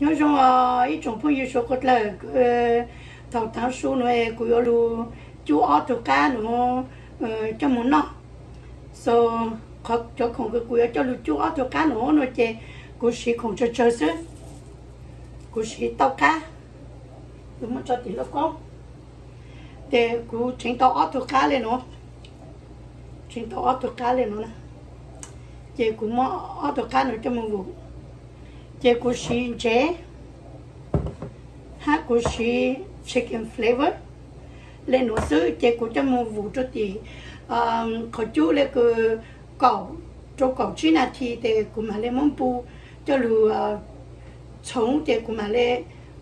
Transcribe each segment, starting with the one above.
Nyob zoo ib tsoom phooj ywg suav dlawg, thaum tav su no kuv yuav lug cub ob tug qab no coj moog noj. So, cov khoom kws kuv yuav coj lug cub ob tug qab no no ces kuv siv khoom tsawg tsawg xwb. Kuv siv tauj qab, kuv muab tso tim lauj kaub, ces kuv tseev tau ob tug qab le no, tseev tau ob tug qab le no na, ces kuv muab ob tug qab no coj moog vum, ces kuv siv ntsev hab kuv siv chicken flavor le no xwb, ces kuv coj moog vum rua tim qhov cub le kws kaum rua kaum tsib nas this, ces kuv mam le muab npu coj lug txhoov, ces kuv mam le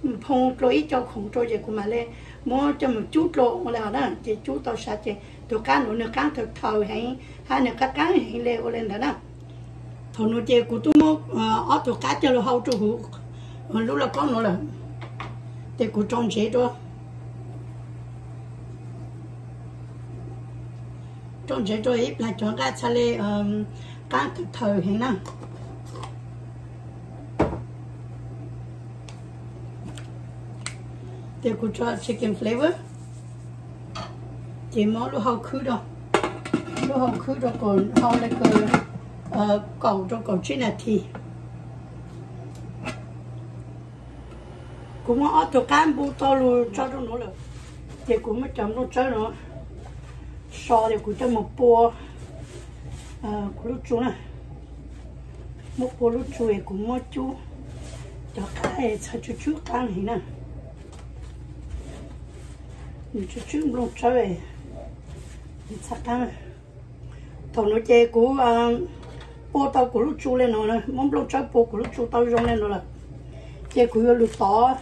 nphoo dlua ib co khoom rua, ces kuv mam le muab coj moog cub dlua ua le hov na, ces cub tau sav ces tug qab nuav nwg qaab thaws thaws heev hab nwg qaab qaab heev le ua le ntawd na. Thaum nuav ces kuv tub muab ob tug qab coj lug hau rua huv lub lauj kaub nuav lawm, ces kuv rau ntsev rua, rau ntsev rua ib plag cov nqaj txhaj le qaab thaws thaws heev na. Ces kuv tso chicken flavor, ces muab lub hau khwb rua, lub hau khwb rua kaum, hau le kaum rua kaum tsib nas this. Kuv muab ob tug qab npu tau lug tso rua nuav lawm, ces kuv muab cov nplooj tsawb nuav so, ces kuv coj moog pua kuv lub tsu na. Muab pua lub tsu es kuv muab cub cov qab es txhaj tsw tswb qaab heev na. Nws tsw tswb nplooj tsawb, nws txhaj qaab. Thaum nuav ces kuv pua tau kuv lub tsu le nuav, muab nplooj tsawb pua kuv lub tsu tau zoo le nuav lawm, ces kuv yuav lug tov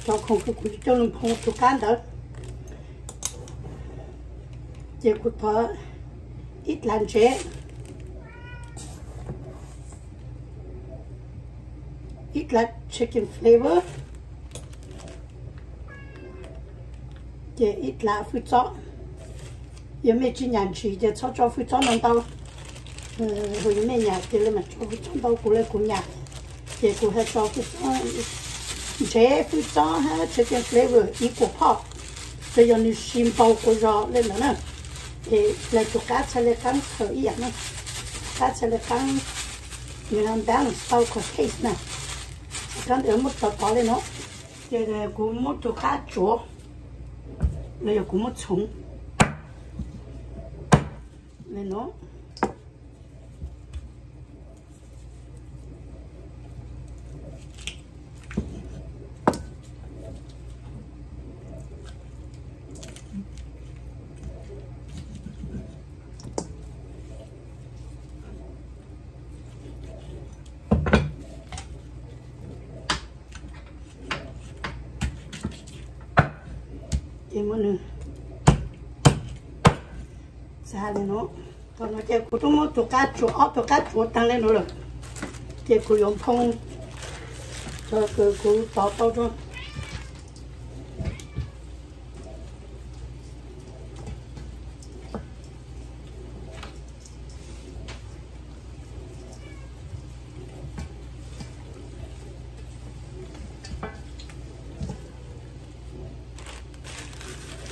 cov khoom kws kuv coj lug nphoo tug qab ntawd. Ces kuv tov ib dlav ntsev, ib dlav chicken flavor, ces ib dlav fwj txob. Yog mej tsi nyam ntsis ces txhob tso fwj txob ntau ntau, yog mej nyam ces le maam tso fwj txob ntau, kuv le kuv nyam, ces kuv has tso fwj txob, ntsev fwj txob hab chicken flavor ib kuam phoj, ces yog nws si npau quas zog le ntawd na, es le tug qab txhaj le qaab thaws ib yam na, qab txhaj le qaab, nws balance tau qhov taste na. Txhaj qaab ntawd muab tov tov le nuav, ces kuv muab tug qab tsuav, los yog kuv muab txhoov le nuav. Ces muab nws txav le nuav. Thaum nuav ces kuv tub muab tug qab tsuav, ob tug qab tsuav taag le nuav lawm, ces kuv yuav nphoo cov kws kuv tov tau rua.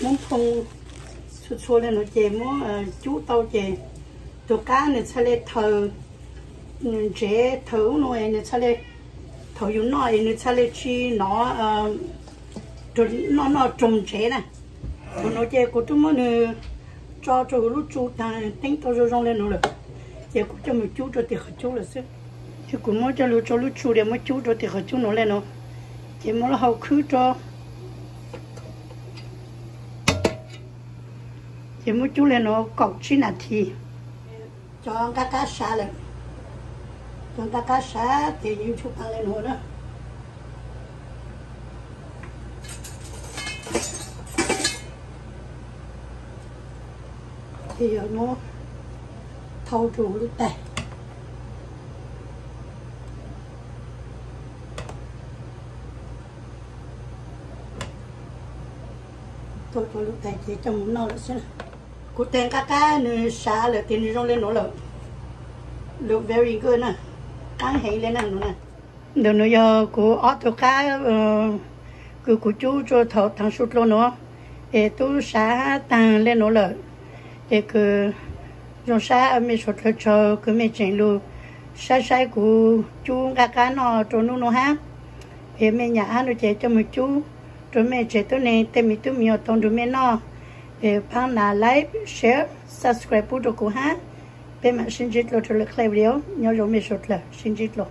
Muab nphoo txhua txhua le nuav ces muab cub tau ces tug qab nws txhaj le thaws ntsev, thaws ub nuav es nws txhaj le, thaum yus noj es nws txhaj le tsi nov, noj noj raug ntsev na. Thaum nuav ces kuv tub muab nws tso rua huv lub tsu taag, teeb tau zoo zoo le nuav lawm, ces kuv coj mus cub rua tim qhov cub lawm xwb. Ces kuv muab coj lug rua lub tsu, ces muab cub rua tim qhov cub nuav le nuav, ces muab lub hau khwb rua, ces muab cub le nuav kaum tsib nas this. Cov nqaj qab sav lawm, cov nqaj qab sav ces yeej tshuaj taag le nuav na. Ces yog muab thau rua huv lub tais, thau rua lub tais ces coj mus noj lawm xwb. Kuv teg nqaj qab nws sav lawm ces nws zoo le nuav lawm. Look very good na, qaab heev le na nuav na. Ntawm nuav yog kuv ob tug qaab kws kuv cub rua thaum taag su dlua nuav, es tub sav taag le nuav lawm. Es kws zoo sab mej suav dlawg tsaug kws mej tseem lug saib saib kuv cub nqaj qab noj rua nub nuav hab. Es mej nyam hab no ces coj moog cub rua mej tsev tuab neeg tej me tub me nyuam tau nrug mej noj. Es paab nav like, share, subscribe pub rua kuv hab. Peb maam sib ntsib dlua rua lwm clip video. Nyob zoo mej suav dlawg, sib ntsib dlua.